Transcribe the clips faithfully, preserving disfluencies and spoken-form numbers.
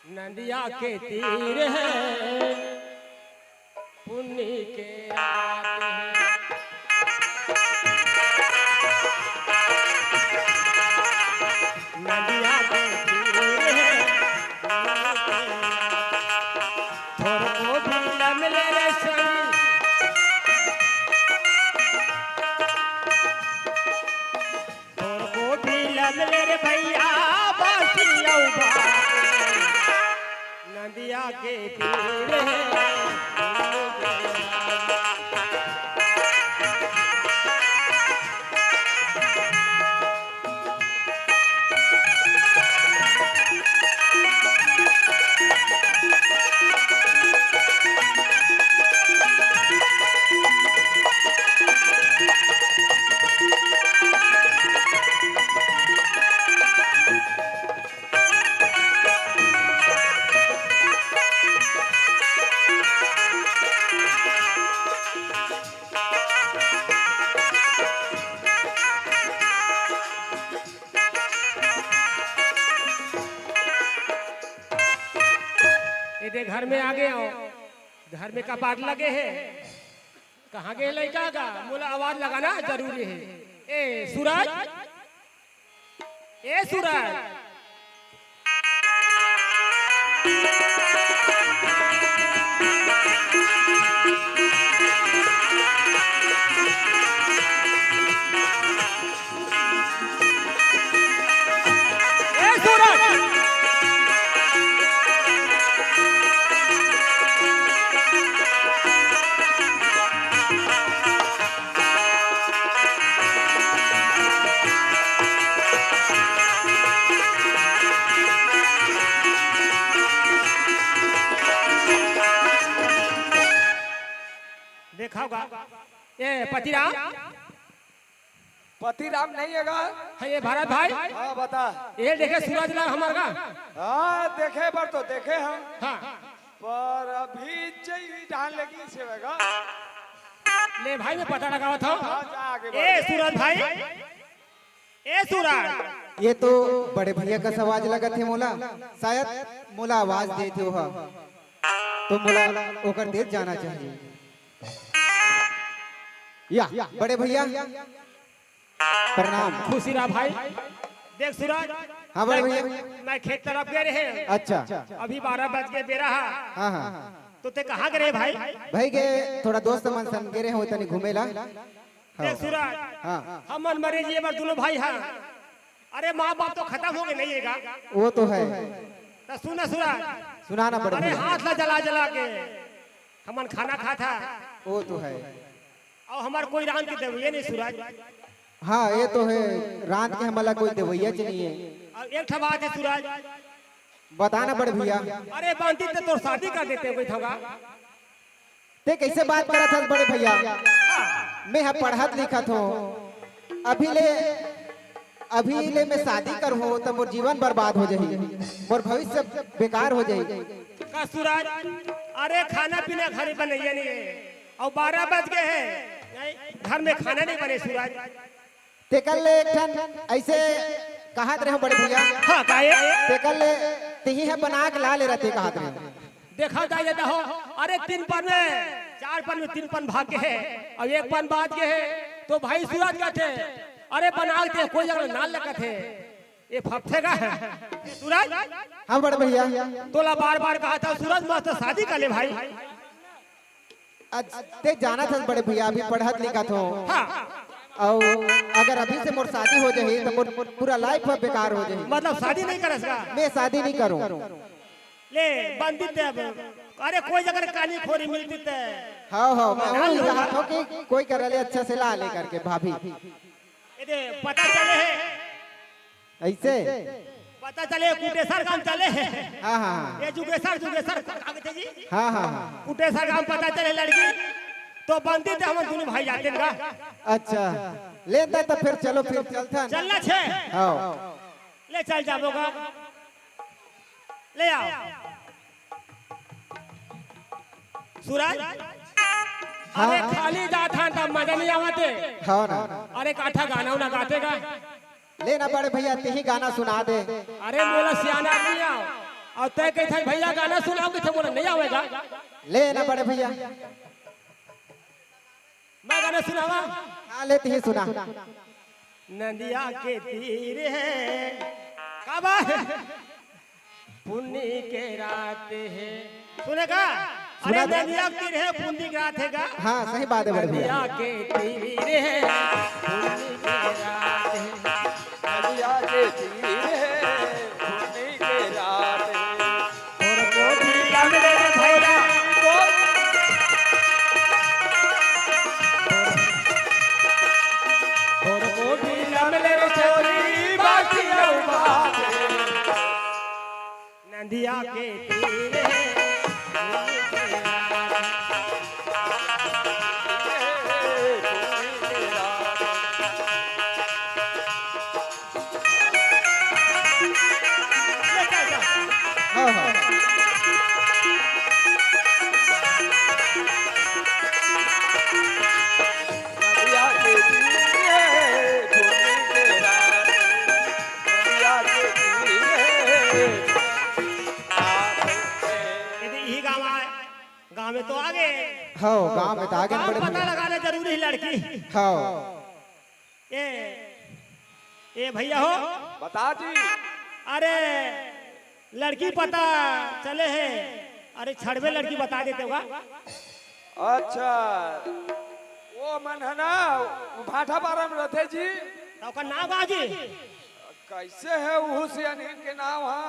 नदिया के तीर हे, पुन्नी के रात हे। नदिया के तीर हे, पुन्नी के रात। थोरको भी लमले रे संगी, थोरको भी लमले रे भैया, बासी अउ बात। नदिया के तीर हे। ये दे, घर में आ गए हो, घर में कपाट लगे हे। कहाँ गए लइका गा? मोला आवाज लगाना जरूरी हे। ए सूरज, ए सूरज। ए सूरज। देखा गा, ए पतिराम। पतिराम नहीं हे गा? हाँ, ये भरत भाई। हाँ, बता। ये देखे सूरज ला हमर गा। हाँ, देखे बर तो देखे हम। हाँ। पर अभी जई डाल लगी से गा। ले भाई, मैं पता लगावत हूँ। हाँ, जा आगे ए बढ़। सूरज भाई, ए सूरज। ये तो बड़े भैया कस आवाज लगत हे मोला, शायद मोला आवाज देत हे ओहा, तो मोला ओकर देत जाना चाहिए। या, बड़े भैया, प्रणाम। खुशी रहा भाई। देख सूरज, हाँ, बड़े मैं, भैया। मैं खेत तरफ गए रहे। अच्छा। अभी बारह बज के बेरा हा। हाँ, हाँ। तो ते कहाँ गए रहे भाई? भाई गे, थोड़ा दोस्त मन संग गए रहे हो तनी घूमे ला। हाँ। देख सूरज, हाँ। हमन मरे जिए बर दोनों भाई हा। अरे माँ बाप तो खतम हो गए नहीं हे गा? वो तो हे। तो सुना सूरज। सुनाना पड़े अरे भैया। हाथ ला जला जला के हमन खाना खाता। वो तो हे। अउ हमर कोई रांध के देवइया नहीं सूरज। हाँ, ये तो हे, रांध के हमला कोई देवइया च नहीं हे। अउ एक ठा बात हे सूरज। बताना बड़े भैया। अरे बांधी ते तोर शादी कर देते कोई थोड़ा। ते कैसे बात करत हस बड़े भैया? मैं ह पढ़त लिखत हों, अभी ले, अभी ले मैं शादी करहूं त मोर जीवन बर्बाद हो जाही, मोर भविष्य बेकार हो जाही। का सूरज, अरे खाना पीना घरे बनइया नहीं हे, अउ बारह बज गए हे, घर में खाना नहीं बने सूरज। तेकर ले एक ठन ऐसे कहत रहे बड़े भैया। हाँ, काहे? तेकर ले तिही ह बना के ला ले रहते कहत रहे। देखा जाए ये दहो, अरे तीन पन में, चार पन में तीन पन भाग के हे, अउ एक पन बाच के हे, तो भाई सूरज कहते, अरे बना के कोई जगह ना लगत हे, ये फपथे का हे। सूरज, हाँ बड़े भैया। तोला बार बार कहा था सूरज मस्त शादी कर ले भाई। अज-, ते जानत हस बड़े भैया, अभी पढ़त लिखत हों। हाँ। अउ अगर अभी से मोर शादी हो जाही त मोर पूरा life ह बेकार हो जाही। मतलब शादी नहीं करस का? मैं शादी नहीं करूं। ले, बंदी ते अब। अरे कोई अगर कानी खोरी मिलती ते। हाँ, हाँ, मैं हाँ, वही हाँ। चाहत हों कि कोई करा ले अच्छा से ला ले करके भाभी। ये दे, पता चले हे। ऐसे? पता चले कुटेसर गांव चले हे। हाँ, हाँ, हाँ। ये जुगेसर, जुगेसर, का कहते जी? हाँ, हाँ, हाँ। कुटेसर गांव पता चले लड़की, तो बंदी ते हमन दोनों भाई जाते हैं का? अच्छा, ले दा तो फिर चलो, फिर चलथन। चलना छे? हाँ। ले चल जाबो का। ले आओ। सूरज, हाँ। अरे खाली जात हन त मजा नहीं आवत हे। हाँ ना। अरे काठा गाना उना गाते का? ले ना बड़े भैया, तिही गाना सुना दे। अरे मोला सियाना आदमी आओ। अउ तैं कहिथस भैया गाना सुनाव कहिथे, मोला नइ आवय गा। ले ना बड़े भैया। मैं गाना सुनावंव। हाँ, ले तिही सुना। नदिया के तीर हे, का बा? पुन्नी के रात हे। सुने का? अरे सुना दे। नदिया के तीर हे, पुन्नी के रात हे का? हाँ, सही बात हे बड़े भैया। नदिया के तीर हे, पुन्नी के रात हे। नदिया के तीर हे, पुन्नी के रात हे। तोर कोठी लमले रे भैया, तोर, तोर कोठी लमले रे छोरी, बाकी अउ बात हे। नदिया के तीर हे, हाँ, हाँ। नदिया के तीर हे, पुन्नी के रात हे। नदिया के तीर हे, यदि इही गाँव आय, गाँव में तो आगे। हव, गाँव में तो आगे गाँव बड़े पता भैया। लगाना जरूरी हे लड़की। हव। ए, ए भैया हो। बता जी। अरे, लड़की पता चले हे। अरे, छड़वे लड़की बता देते होगा। अच्छा, वो मन हे ना, वो भाठा पारा में रहिथे जी। त ओकर नाव का जी? कइसे हे उहू सियानिन के नाव हा?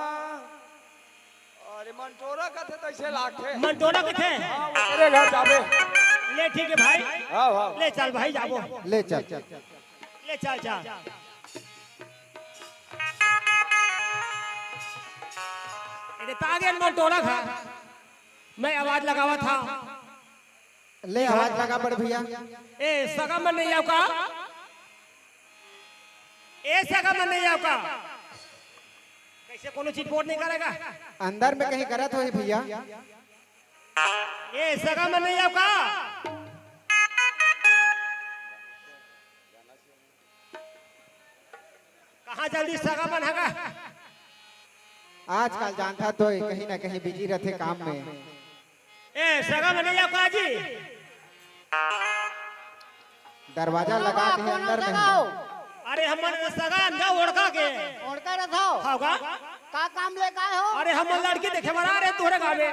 अरे, मंटोरा कथे तइसे लागथे। मंटोरा कथे? हाँ, ओकरे घर जाबे। ले, ठीक हे भाई। हाँ, हाँ। ले चल भाई, जाबो। ले चल। ले चल, चल। अरे, त आगे मंटोरा का। मैं आवाज लगावत हंव। ले, आवाज लगा बड़े भैया। ए, सगा मन नइ आव का? ए, सगा मन नइ आव का? कइसे कोनो चीज बोर नइ करे का? अंदर में कहीं करत होही भैया। ए, सगा मन नइ आव का? कहाँ चल दिस सगा मन ह गा? आजकल जानथस तो कहीं ना कहीं busy रहिथे काम में। ए, सगा मन नइ आव का जी? दरवाजा लगा के अंदर में। अरे, हमन सगा अंदर ओढ़का के। ओढ़का रथव? हव गा। का काम लेके आय हव? अरे, हमन लड़की देखे बर आय रहेन तोरे गाँव में।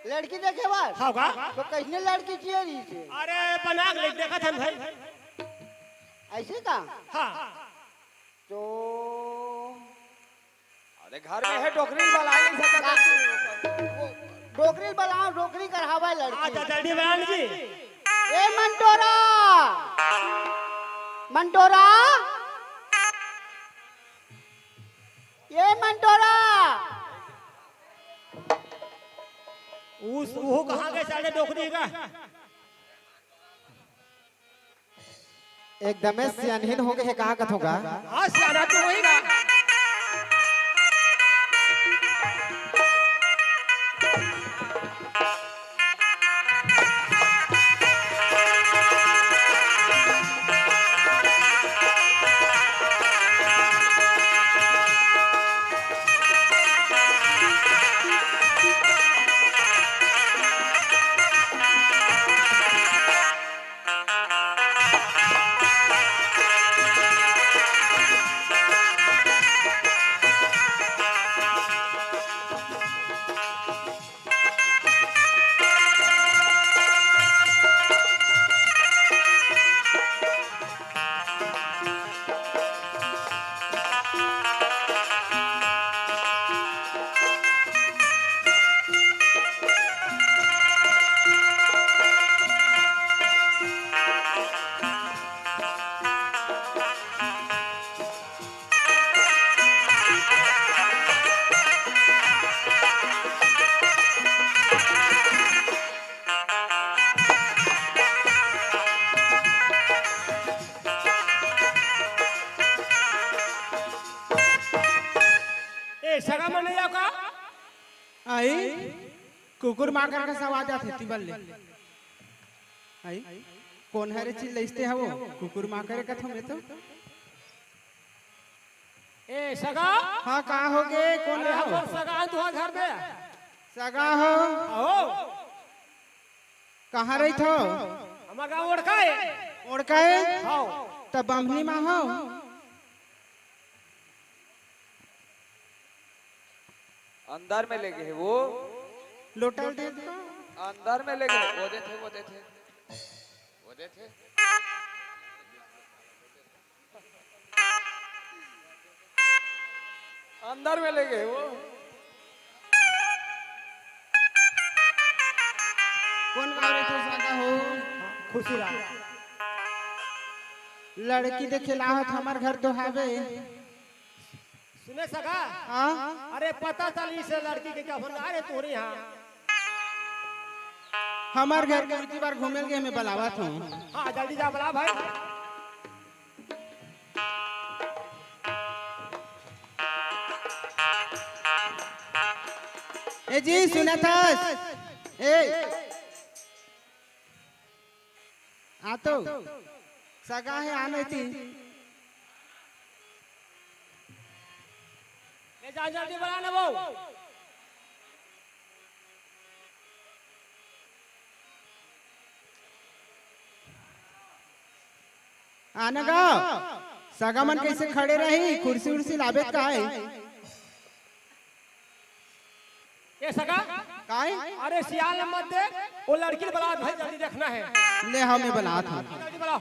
लड़की देखे बर? हव गा। त कइसने लड़की चाहिए रहिसे? अरे, बना के लेके देखत हन भाई। अइसे का? हाँ। त अरे घर में हे, डोकरी ल बला नइ सकत हे। डोकरी ल बलाव, डोकरी कर हवय लड़की। अच्छा, जल्दी बलाव जी। ए मंटोरा, मंटोरा, ए मंटोरा। उस, वो कहाँ गे साले डोकरी का? एकदमे सियानहिन हो गे हे, कहा कथों गा? हाँ, सियाना तो होही गा। ए, सगा मन नइ आव का? आई, कुकुर माकर के आवाज आथे, तिबर ले। आई, कोन हरे चिल्लाइस ते हवो? कुकुर माकर कथों मैं तो। ए सगा। हाँ, का होगे? कोन अरे, हो? हमर सगा हे तुंहर घर में। सगा हो? हो। कहाँ रहिथो? हमर गाँव ओड़का हे। ओड़का हे? हाँ। त बम्हनी मा हो? अंदर में लेगे हे वो। लोटा ल दे दो। अंदर में लेगे हे, वो देथे, वो देथे। वो देथे। अंदर में लेगे हे वो। कोन गाँव रहिथो सगा हो? खुशी राम। लड़की देखे ला आवत, हमर घर तो हावे। सुने सगा। हाँ? अरे पता चलिस लड़की के, का भन आ रे तोरे यहाँ। हमर घर के उनकी बार घूमे ल गे, मैं बलावत हूँ। हाँ, जल्दी जा बला भाई। ए जी, सुनत हस? ए, आ तो सगा हे, आने ती। ले जा, जल्दी बला ना वो। आना गा, सगा मन कइसे खड़े रही, कुर्सी उर्सी लाबे काय? ए सगा। काय? अरे सियाल मत दे, वो लड़की ल बलात हे, जल्दी देखना हे। ले, हाँ, मैं बलात हूँ। जल्दी बलाओ।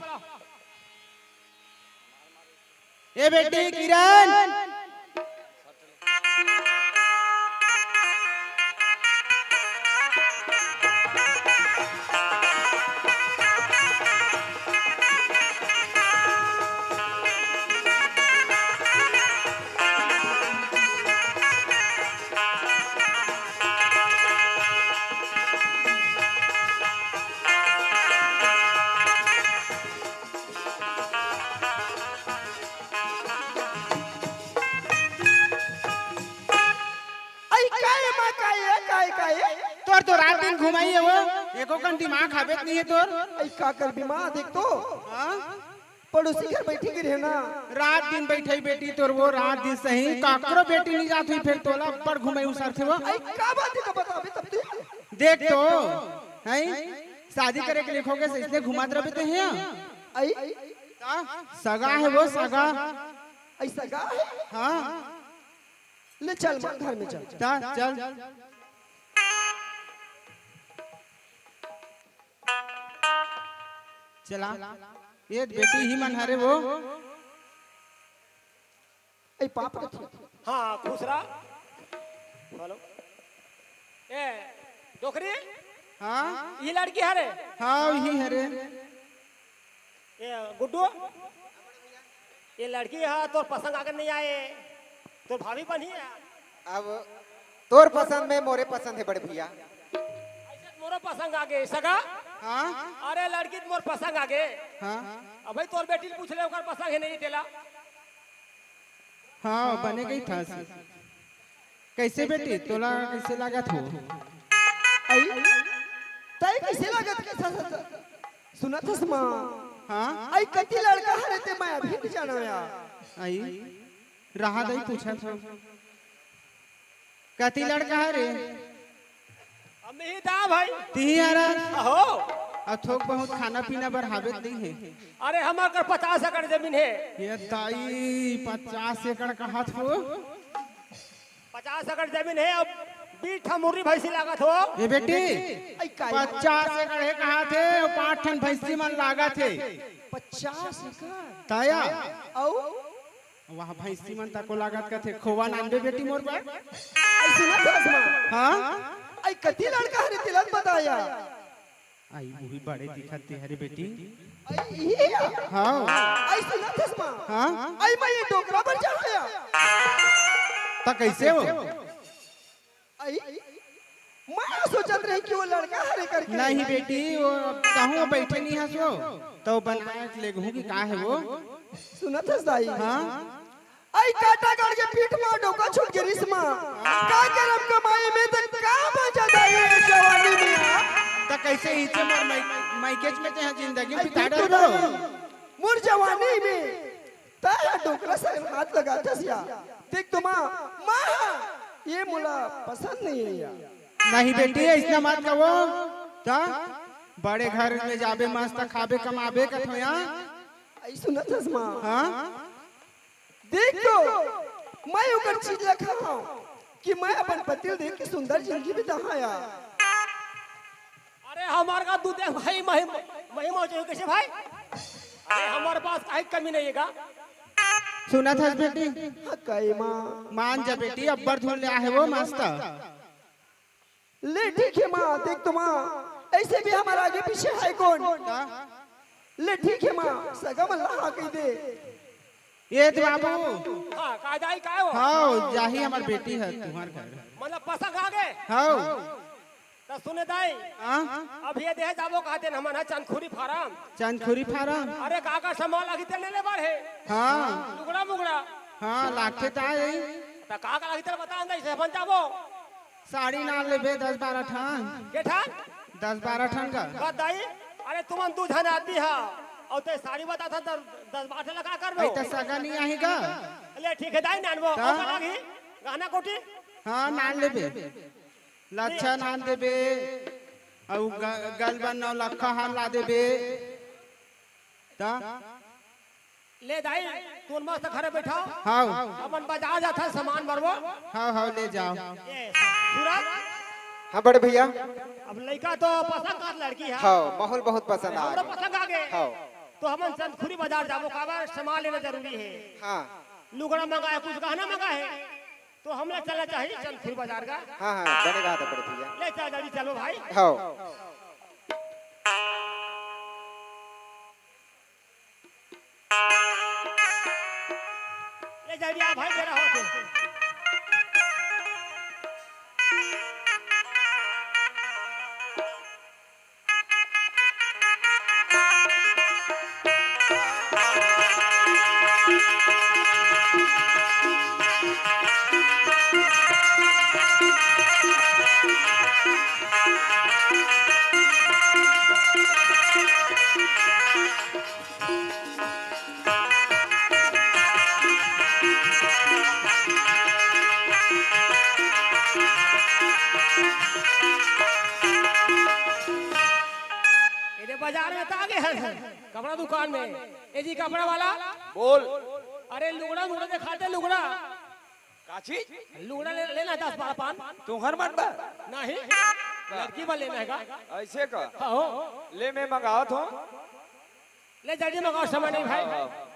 ए बेटी किरण। आई काय मा काय, काय, काय? तोर तो रात दिन घुमाई हे वो, एको कन दिमाग हाबे त नइ हे तोर। आई का करबे मा, देख तो। हाँ? पड़ोसी घर बइठे गे रहे ना। रात दिन बइठे बेटी तोर वो, रात दिन सही, काकरो बेटी नइ जात होही, फेर तोला अब्बड़ घुमाई उसरथे वो। आई का बात हे त बताबे तब तो। देख तो, हैं? शादी करे के लिखोगे से इसने घुमात रहिबे ते हियाँ। आई? का? सगा हे वो, सगा। आई सगा हे? हाँ। ले चल माँ, घर में चल। ता, चल। चला। ए बेटी ही मन हरे वो। ए पाप रथे। हाँ, खुश रहा। हेलो। ए, डोकरी? हाँ? ये लड़की हरे? हाँ, ही हरे। ए, गुड्डू, ये लड़की हा तोर पसंद आगे नहीं आए, तोर भाभी बनी है। अब तोर पसंद में मोरे पसंद हे बड़े भैया। ऐसे तो मोरो पसंद आगे, सगा। हाँ? अरे लड़की तो मोर पसंद आगे। हाँ? अब भाई तोर बेटी ल पूछ ले, ओकर पसंद हे नहीं तेला। हाँ, बने गई था। कैसे बेटी, तोला कैसे लागत हो? आई, तय कैसे लागत के स-, स-, स-, सुनत हस माँ? हाँ? आई कति लड़का हरे ते मैं अभी नहीं जाना यार। आई, रहा दई पूछत हो। कति लड़का हरे? अम्मी ही दा भाई। तिही हरा? अहो। अउ थोक बहुत खाना पीना बर हाबे त नहीं हे। अरे हमर कर पचास एकड़ जमीन हे। ये दाई, पचास एकड़ कहत हो? पचास एकड़ जमीन हे, अब बीस ठा मुर्री भैंसी लागत हो। ए बेटी, आई का? पचास एकड़ हे कहत हे, अउ पाँच ठन भैंसी मन लागत हे। पचास एकड़? ताया। अउ? वहाँ भैंसी मन तको लागत कथे, खोवा नानबे बेटी मोर बर। आई सुनत हस माँ? हाँ? आई कति लड़का हरे तेला बताया। आई वही बड़े दिखत ते हरे बेटी। आई इही या? हाँ। आई सुनत हस माँ? हाँ? आई मैं ये डोकरा बर जाया। त कैसे हो? आई, मैं सोचत रही कि वो लड़का हरे करके। नहीं बेटी, वो कहूँ बैठे नहीं हस वो, तो बनाए के ले कहूँ कि का हे वो। सुनत हस दाई? हाँ। आई काटा गड़ के पीठ मा डोका छूट गे रिस मा। का करम कमाई में त का मजा दाई ये जवानी में आ? त कैसे इचे मोर माई-, माइकेच में ते जिंदगी आई बिता फिर तो डाल दो। नहीं। मोर जवानी में तैं ह डोकरा सन हाथ लगाथस या। देख तो माँ, माँ, ये मोला पसंद नहीं हे या। नहीं बेटी, अइसना मत कहो। त बड़े घर में जाबे, मस्त खाबे, कमाबे कथो या। अई सुनत हस माँ? हाँ? देख तो, मैं ओकर चीज ला खाहूँ कि मैं अपन पति ल देख के सुंदर जिंदगी बिताहूँ या। अरे हमार का दूध है भाई, मही, मही मौज है कैसे भाई? अरे हमारे पास काहे कमी नहीं है का? सुनत हस बेटी? हाँ, कई माँ। मान जा बेटी, अब्बड़ धुन ले आहे वो मस्त। ले ठीक है माँ, देख तो माँ, ऐसे भी हमारे आगे पीछे है कौन? का? ले ठीक है माँ, सगा मन ला हाँ कहि दे। ए तो बाबू। हाँ, का दाई का हो? हाँ, जाही हमार बेटी है तुम्हार घर। मतलब पसंद आ गए? हाँ। त सुने दाई, हाँ? अब ये देहे जाबो कहा देन हमन ह चंदखुरी फारम। चंदखुरी फारम? अरे का का सामान लगही तेन ले ले बर हे। हाँ। लुगड़ा मुगड़ा। हाँ, लागथे त आए। त का का लगही तेन बता अंदर से अपन जाबो। साड़ी नान लेबे दस बारह ठन। के ठन? दस बारह ठन का। बस दाई, अरे तुमन दू झन आदमी हा, अउ ते साड़ी बताथा त दस बारह ठन ला का करबो? अई त सगा नहीं आही का? ले ठीक है दाई, नानबो। त? अउ का लगही? गहना कोटी? हाँ, नान लेबे। लच्छा नान देबे, अउ ग-, गलबन नौ लखा हार ला देबे। त? ले दाई, तुमन मस्त घरे बैठव। हाँ। अपन बाजार जाथन, सामान बरबो। हाँ, हाँ, ले जाव। ए, सूरज। हाँ, बड़े भैया। अब लइका तो पसंद कर लड़की है। हाँ, माहौल बहुत पसंद आ हमरो गया। पसंद आ गए। हाँ। तो हमन चंदखुरी बाजार जाबो, काबर सामान लेना जरूरी है। हाँ। लुगड़ा मंगा है, कुछ गहना मंगा है। तो हमला चलना चाहिए चंदखुरी बाजार का। हाँ, हाँ, बने कहा था बड़े भैया। ले चल, जल्दी चलो भाई। हाँ। ले जल्दी आ भाई, बेरा होत हे। एदे बाजार में त आ गे हस, कपड़ा दुकान में। ए जी, कपड़ा वाला। बोल। अरे, लुगड़ा, लुगड़ा दिखा दे, लुगड़ा। का चीज? लुगड़ा ले, लेना है दस बारह पान। तुहर मन बर? नहीं, लड़की बर लेना है का? ऐसे का? हाँ हो। ले, मैं मंगावत हूँ। ले, जल्दी मंगाओ, समय नहीं भाई। हाँ, हाँ।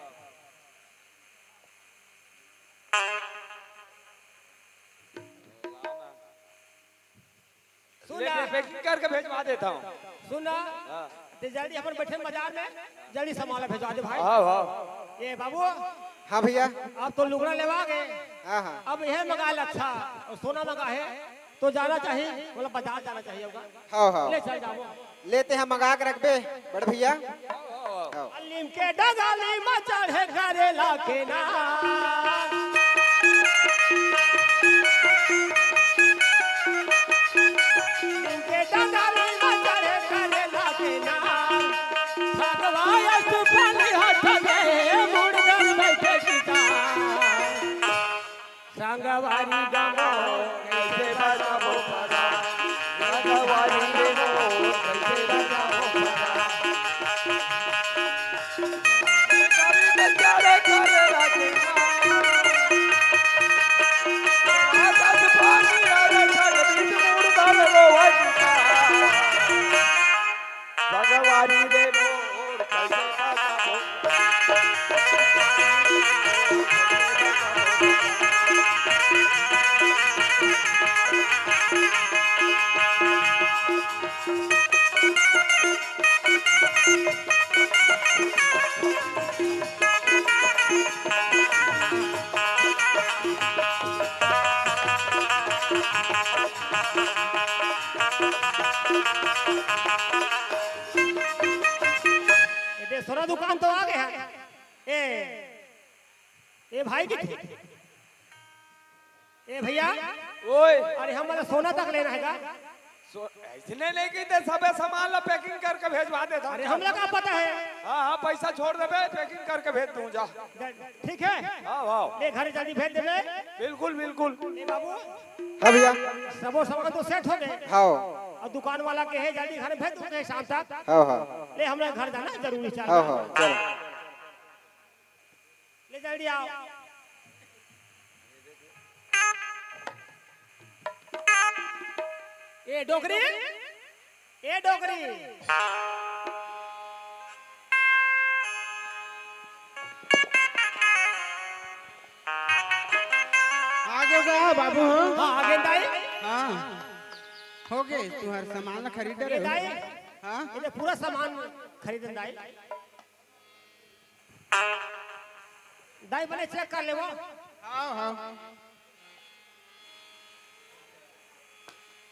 सुन ले, ना। मैं packing करके भेजवा देता हूँ। सुन ना, हाँ। ते जल्दी अपन बैठे बाजार में, जल्दी सामान ला भेजवा दे भाई। हाँ, हाँ। ए बाबू। हाँ भैया। अब तो लुगड़ा लेवा गे। हाँ, हाँ। अब यह मंगा ले अच्छा, अउ सोना मंगा है, तो जाना चाहिए, मतलब बाजार जाना चाहिए होगा। हाँ, हाँ। ले चल जाबो। ले ते ह मंगा के रखबे, बड़ भैया। हाँ। नीम के डगाली म चढ़े करेला के ना। नीम के डगाली म चढ़े करेला के ना। भगवान सुपली हट गए, मुड़ दल बैठे किसान। संगवारी गमो कैसे बजाबो परा, संगवारी गमो कैसे बजाबो परा। कवि बेचारे करे राजी ना। आकाश पानी अरे जगदीश मुर्दा में रोवै का। संगवारी रे मोर कैसे बजाबो। ए दे सोना दुकान तो आ गया। ए, ए भाई की, ए भैया, ओए। अरे हमला सोना तक लेना है का? तो अइसने नहीं कि ते सबे सामान ला packing करके भेजवा देथंव। अरे, हमला का पता हे? हाँ, हाँ, पइसा छोड़ देबे, packing करके भेज दूँ, जा। ठीक हे? हाँ, हाँ। ले, घर जल्दी भेज देबे। बिल्कुल, बिल्कुल। ले बाबू। हाँ भैया। सबो सामान तो set हो गे। हाँ। अउ दुकान वाला कहे जल्दी घर भेज दूँ शाम तक। हाँ, हाँ। ले, हमला घर जाना जरूरी चाही। हाँ, हाँ, चलो। ले जल्दी आव। ए डोकरी, ए डोकरी। आगे गा बाबू। हाँ, आगे दाई। हाँ। हो गे, तुँहर सामान ला खरीद ए रहे हो। दाई। हाँ। ए पूरा सामान खरीदन दाई। दाई, बने check कर ले वो। हाँ, हाँ।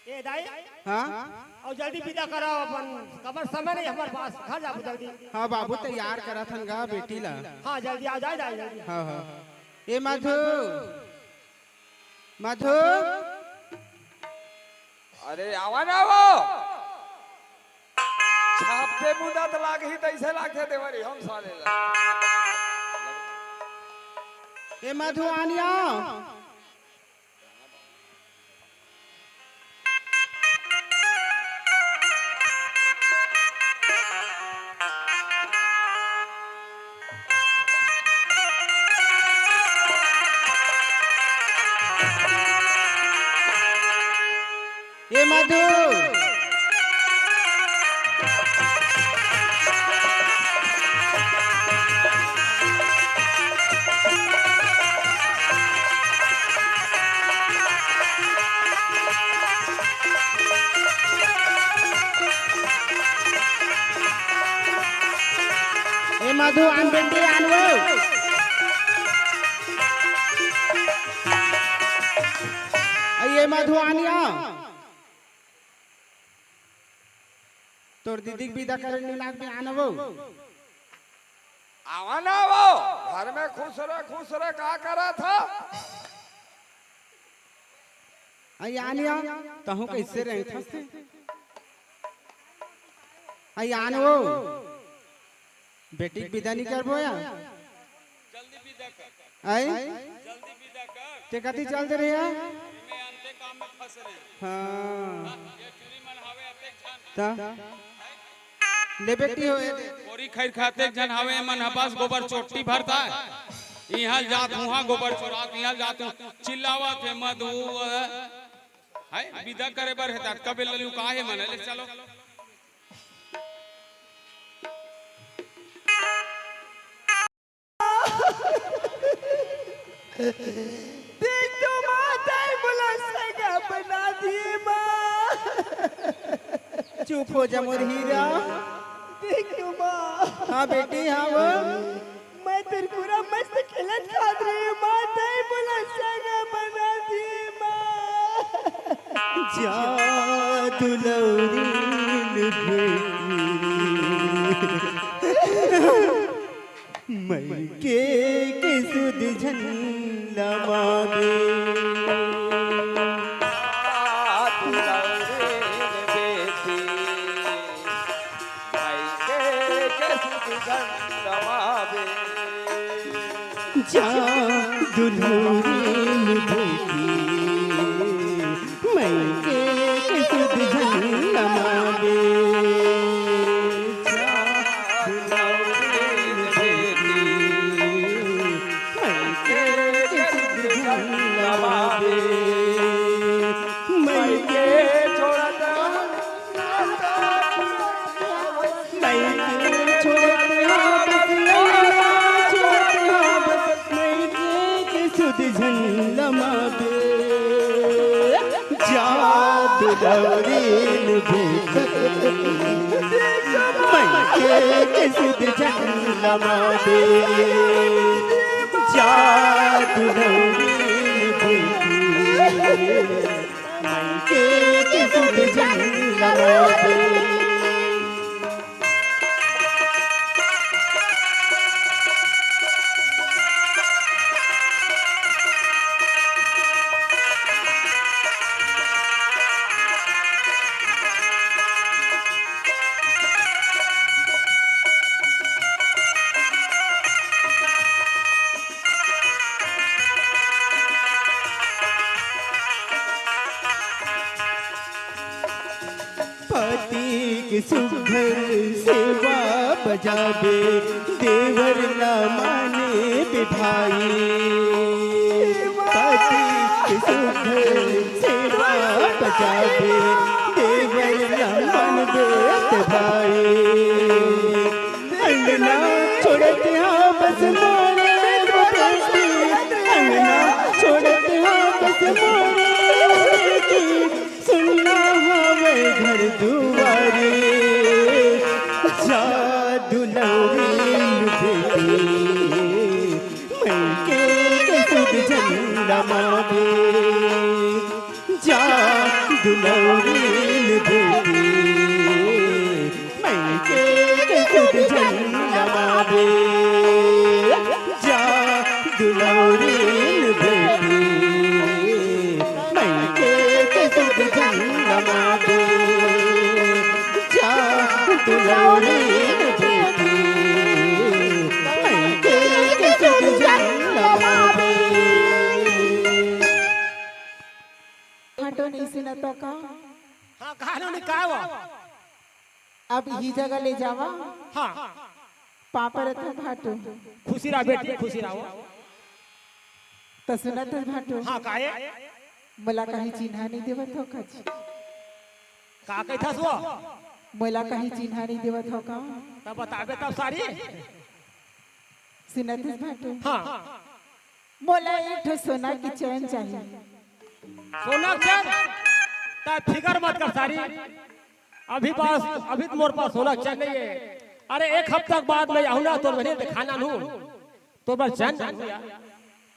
ए दाई। हाँ? अउ जल्दी बिदा कराव अपन, काबर समय नहीं हमर पास, घर जाबो जल्दी। हाँ बाबू, तैयार करत हन गा बेटी ला। हाँ, जल्दी आ जाए, जाए जल्दी। हाँ, हाँ। ए मधु, मधु। अरे आवा ना वो। छापते मुदा त लागही तइसे लागथे देवरी हम साले ला। ए मधु आनिया। ए मधु। ए मधु, आन बेटी, आन वो। ए मधु, आनिया। तोर दीदी के बिदा करे नी लाग बे, आन वो। आवा ना वो, घर में खुश रह, खुश रह, का करत ह? अई आनिया, तहूँ कइसे रहिथस ते? अई आन वो, बेटी के बिदा नी करबो या? जल्दी बिदा कर। अई? जल्दी बिदा कर। ते कती चल दे रहे हैं? मैं अंते काम में फंस रहे हैं। हाँ। ये चूरी मन हवे अतेक झन। ता? ले बेटी हो, ए दे। कोरी खैर खाते झन हवे, मन हपास गोबर चोट्टी भरता है। इहाँ जात, उहाँ गोबर चोरात, इहाँ जात, उहाँ चिल्लावत हे, मधु, है, बिदा करे बर हे, तात कबे ललू का हे मन, ले चलो। देख तो माँ, दाई मोला सगा बना दिए माँ। चुप हो जा मोर हीरा। देख तो माँ। हाँ बेटी, हाँ वो। मैं तेरे पूरा मस्त खेलत खात रही हूँ माँ, दाई मोला सगा बना दिए माँ। जा दुलौरी बेटी। मइके के सुध झन लमाबे। जा दुलौरी बेटी। मइके के सुध झन लमाबे। जा दुलौरी बेटी, मइके के सुध झन लमाबे। मइके छोड़त मइके छोड़त हा बस, लइका छोड़त हा बस, मइके के सुध झन लमाबे। जा दुलौरी बेटी, मइके के सुध झन लमाबे। जा दुलौरी बेटी। मइके के सुध झन लमाबे। पति के सुघर सेवा बजाबे, देवर न माने बे भाई। पति के सुघर सेवा बजाबे, देवर न मानबे ते भाई। अंगना छोड़त हा बस मोरे बेटी, अंगना छोड़त हा बस मोरे बेटी, सुन्ना हवे घर दुआरी। जा दुलौरी बेटी, मइके के सुध झन लमाबे। जा दुलौरी बेटी, मइके के सुध झन लमाबे। जा दुलौरी बेटी, मइके के सुध झन लमाबे। जा दुलौरी बेटी, मइके के सुध झन लमाबे। भाटो नइ सुनत हो का? हाँ, कहा लो नहीं, का वो? अब इही जगह ले जावा। हाँ। पाँव परत हँव भाटो। खुशी रहा बेटी, खुशी रहा वो। त सुनत हस भाटो? हाँ, काहे? मोला कहीं चिन्हा नइ देवत हो का जी? का कहिथस वो? मोला कहीं चिन्हा नइ देवत हो का? त बताबे तब सारी। सुनत हस भाटो? हाँ। मोला एक ठो सोना के चैन चाही। सोना के चैन? त फिकर मत कर सारी, अभी पास, अभी तो मोर पास सोना के चैन नइ हे। अरे, एक हफ्ता के बाद मैं आहूँ ना, तोर बहिनी देखाना नू, तोर बर चैन लानहूँ यार।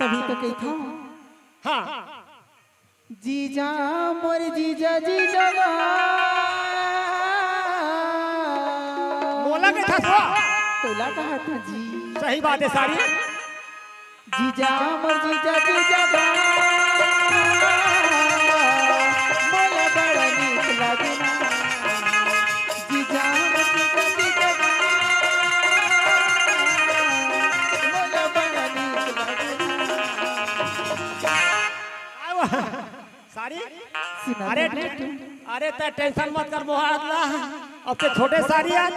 तभी तो कहिथँव। हाँ। जीजा मोर जीजा जीजा गा। मोला कहिथस वो? तोला कहत हँव जी। सही बात हे सारी। जीजा मोर जीजा जीजा गा। मोला बड़ा नीक लागे ना। जीजा मोर जीजा जीजा गा। मोला बड़ा नीक लागे ना। सारी? सुना अरे, दे ना। अरे, त tension मत कर मोहात ला। अब ते छोटे सारी आ,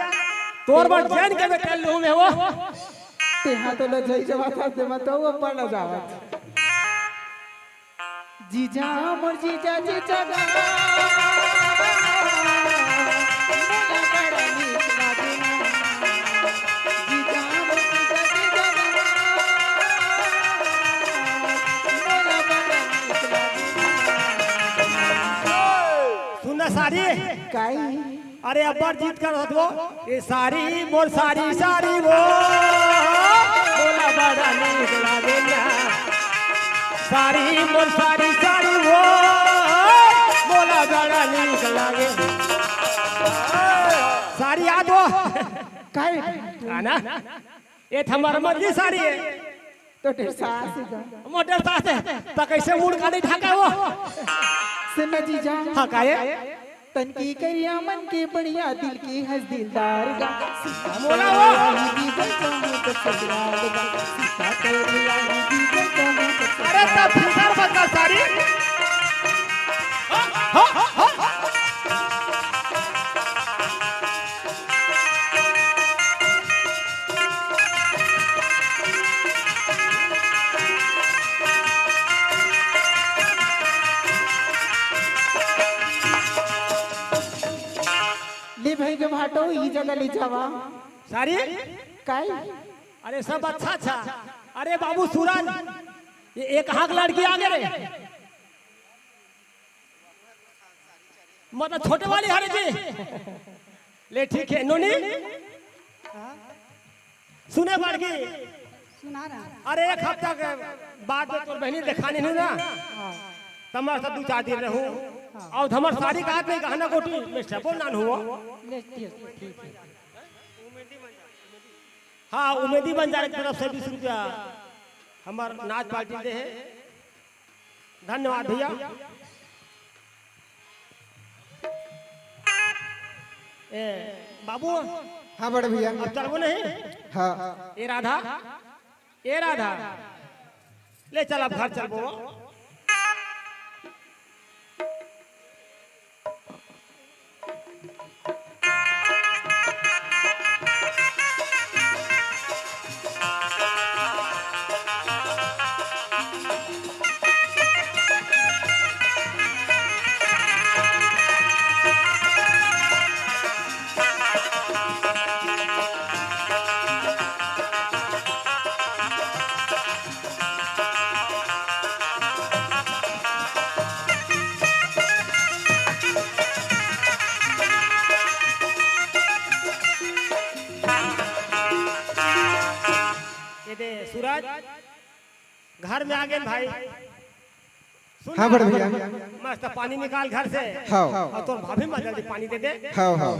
तोर बर जान के बेटा लूँ मैं वो। तेहा तो लजई जवाब दे मत, वो पर न जावत। जीजा मोर जीजा जीजा गा। मोला बड़ा नीक लागे ना। जीजा मोर जीजा जीजा गा। मोला बड़ा नीक लागे ना। सुन ना सारी। काई? अरे अब्बड़ जिद करत हस वो, ए सारी मोर सारी सारी वो, मोला बड़ा नीक लागे ना। सारी मोर सारी सारी वो, मोला बड़ा नीक लागे। सारी याद वो। काई? आना। ए त हमर मर्जी सारी हे। तो डेढ़ सास हे गा। मोर डेढ़ सास हे, त कइसे मुड़ का नइ ढाका वो? सुन ना जीजा। हाँ, काहे? तनकी करिया मन के बढ़िया दिल के हँस दिलदार गा। मोला वो। अरे त फिकर मत कर सारी। हाँ, हाँ, हाँ, हाँ। ले भाई के भाटो, ई जगह ले जावा। सारी? काई? अरे सब अच्छा, अच्छा। अरे बाबू सूरज, ये एक हाथ लड़की आगे रे। मतलब छोटे वाली हरे जी। ले ठीक हे, नोनी। सुने बाड़की। सुना रहा। अरे एक हफ्ता के बाद में तोर बहिनी देखानी हूँ ना। हाँ। त हमर साथ दू चार दिन रहूँ। हाँ। अउ हमर सारी का हाथ में गहना गोटी में से बोल नान हुआ। ले, ठीक, ठीक हे। हाँ, उमेदी बंजारे के तरफ से बीस रुपया हमर नाच पार्टी दे हे। धन्यवाद भैया। ए, बाबू। हाँ बड़े भैया। अब चलबो नहीं? हाँ। ए राधा, ए राधा, ले चल अब घर चलबो। सूरज, घर में आ गए भाई। सुन हाँ, ना, बड़े भैया। मस्त पानी निकाल घर से। हाँ। और तोर भाभी में जल्दी पानी दे दे। हाँ, हाँ।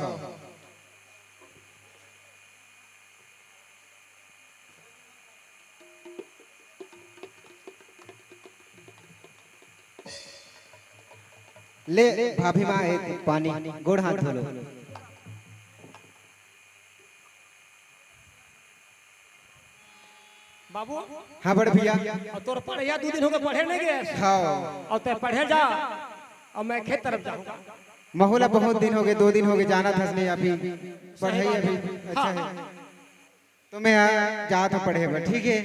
ले, भाभी माँ, एक पानी, गोड़ हाथ धो लो। बाबू। हाँ, बड़े भैया। और तोर पढ़ैया दू दिन हो गए, पढ़े नहीं गए। हाँ। और तै पढ़े जा, और मैं खेत तरफ जाऊंगा। महू ला बहुत दिन हो गए, दो दिन हो गए, जाना था नहीं अभी। पढ़ाई अभी अच्छा है। हाँ। तो मैं आ, जात हूँ पढ़े बर, ठीक है?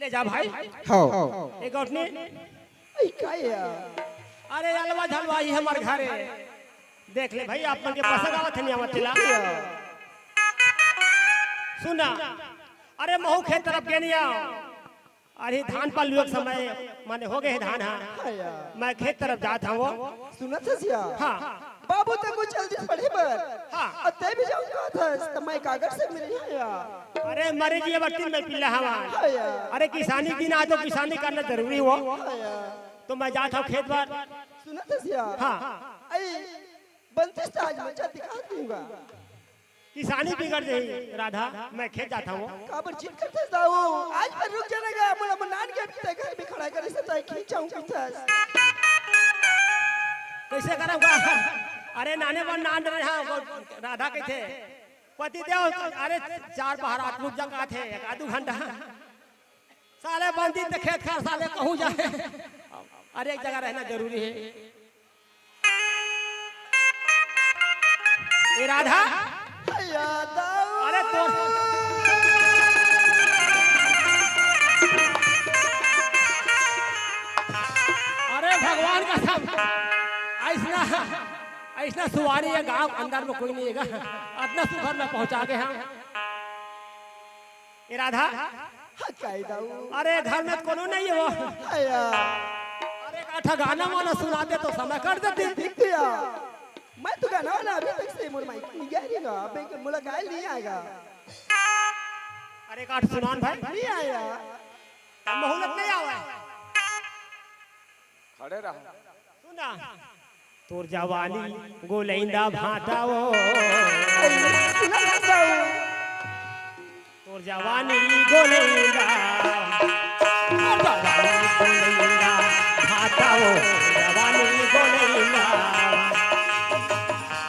ले जा भाई। हाँ। एक गौटनी। अरे का यार? अरे अलवा झलवा ही हमार घर है। देख ले भाई, आप मन के पसंद आवत है नहीं आवत ला। सुना, अरे महू खेत तरफ के नहीं आओ। अरे धान पालुए के समय माने हो गए हे धान हा। हाँ यार। मैं खेत तरफ जात हूँ। सुनत हस या? हाँ। बाबू तक कुछ जल्दी पढ़े बर। हाँ। अब तै भी जाऊँ कहत हस, त मैं कागज से मिले हाँ यार। अरे मरे जी, अब तीन में पिल्ला हवा। हाँ यार। अरे किसानी दिन आ तो किसानी करना जरूरी हो। हाँ यार। तो मैं जात हूँ खेत बर। सुनत हस या? हाँ। आई बनतीस त आज मैं जल्दी कहा दूंगा। किसानी बिगड़ जाही राधा, मैं खेत जात हूँ। काबर जिद करथस दाऊ? आज भर रुक जाना गा, मोला मन नान के अभी तक घर में खड़ा करे से तय खींचाऊं कथस। कैसे करम का? अरे नाने मन नान रहे हाँ, वो राधा कथे। पति देव, अरे चार पहर आत रुक जा कथे, एक आधु घंटा। साले बंदी त खेत खार साले कहूँ जाए। अरे एक जगह रहना जरूरी है। ए राधा। अरे तोर अरे भगवान का सब ऐसना ऐसना सुवारी है गांव अंदर में कोई नहीं है। अतना सुघर में पहुंचा के हम ए राधा। हाँ, काई दाऊ? अरे घर में कोनो नहीं हो। आया। अरे एक आठा गाना वाना सुना दे तो समय कट देती। ठीक दिया। मैं तो गाना वाला अभी तक से मोर माइक नहीं गा रही ना, अबे के मोला गाय नहीं आएगा। अरे एक आठ सुनान भाई। नहीं आया। मोहलत नहीं आवा। खड़े रहो। सुना। तोर जवानी गोलैंदा भाटा वो। तोर जवानी गोलैंदा। तोर जवानी गोलैंदा भाटा वो। जवानी गोलैंदा।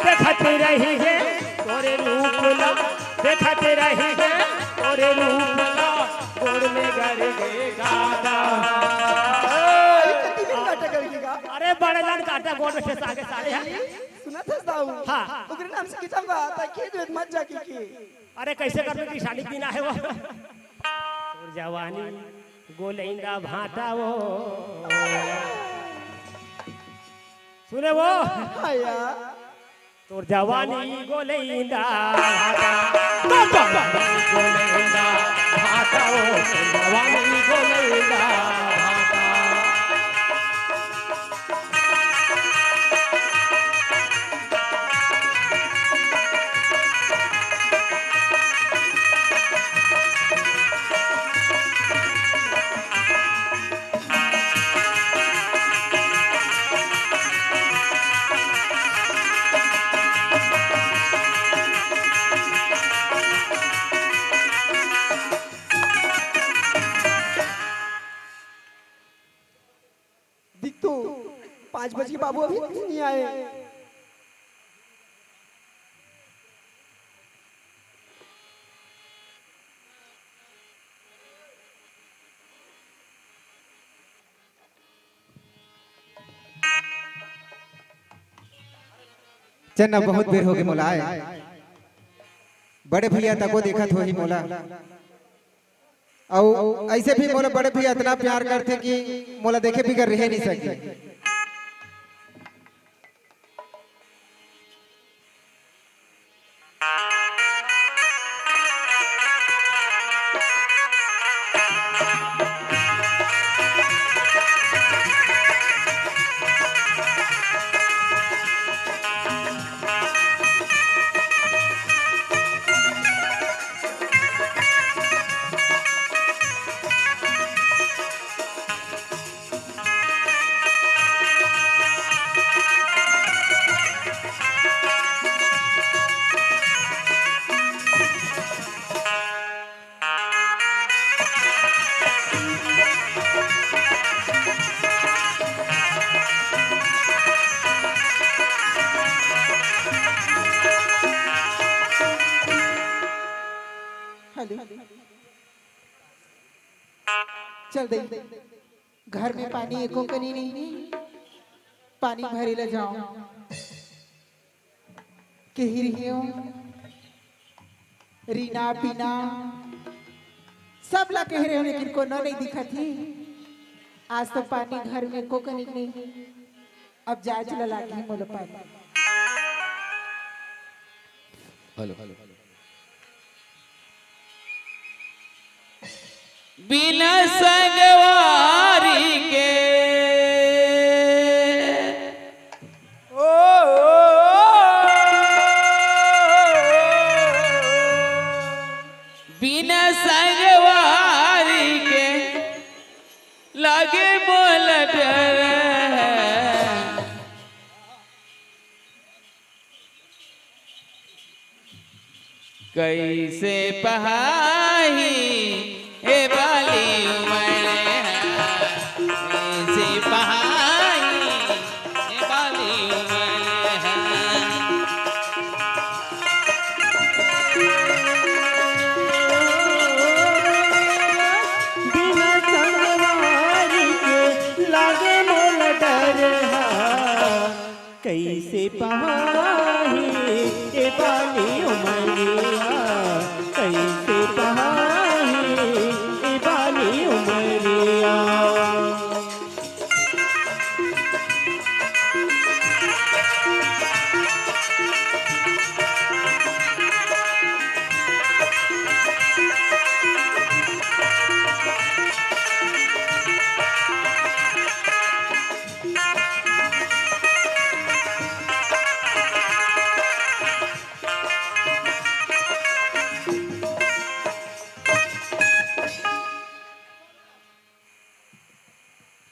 देखत रही है तोरे रूप ला। देखत रही है तोरे रूप ला। गोड़ में गर गे गादा। अरे बड़े जान काटा गोड़ में ठेसा के साले हैं। सुनत हस दाऊ? हाँ। ओकरे नाम से किताब बा, ता खेत वेत मत जा की की। अरे कैसे करबे किसानी दिन आहे वो। तोर जवानी गोलैंदा भाटा वो। सुने वो? हाँ यार। तोर जवानी गोलैंदा भाटा। तोर जवानी गोलैंदा भाटा वो। जवानी गोलैंदा भाटा। दिख तो, पाँच बज के बाबू अभी नहीं आए। चल ना, बहुत बेर होगे मोला आए। बड़े भैया तको देखत होही मोला। अउ ऐसे भी मोला बड़े भैया इतना प्यार करथे कि मोला देखे बिगर रहे नहीं सके। दे, घर में पानी एको कनी नहीं, पानी भरे ला जाओ। कहि रहे हों, रीना पीना सब ला कहि रहे हों, लेकिन कोनो नहीं दिखत ही। आज तो पानी घर में एको कनी नहीं, अब जाए ला लागी मोला पानी। हेलो। बिना संगवारी के, ओ, बिना संगवारी के लागे मोला डर। कइसे पहाही ए बाली उमर, कइसे पहाही ए बाली उमर। बिना संगवारी के लागे मोला डर हा। कइसे पहाही ए बाली उमरिया, कइसे पहाही ए बाली उमरिया।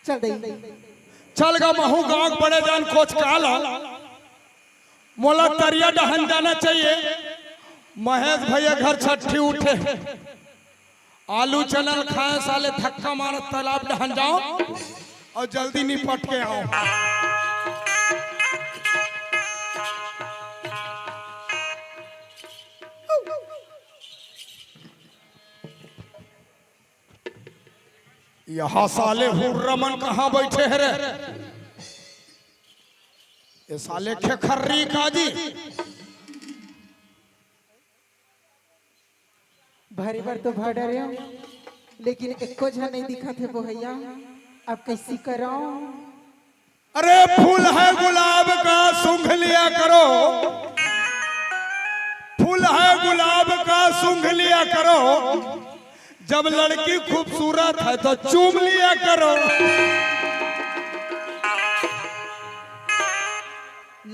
चल दे। चल गा महू गांव के बड़े जान कोचकाल। मोला तरिया डहन जाना चाहिए। महेश भैया घर छट्ठी उठे, आलू चना ल खाए साले धक्का मारत तालाब डहन जाओ अउ जल्दी निपट के आओ। यहाँ साले हुर्रा मन कहाँ बैठे हैं रे? ये साले खेखर्री काजी। भरे बर तो भर डरे हों, लेकिन एको झन नहीं दिखत हे बोहैया। अब कइसे करंव? अरे फूल है गुलाब का सूंघ लिया करो, फूल है गुलाब का सूंघ लिया करो। जब लड़की खूबसूरत है तो चूम लिया करो।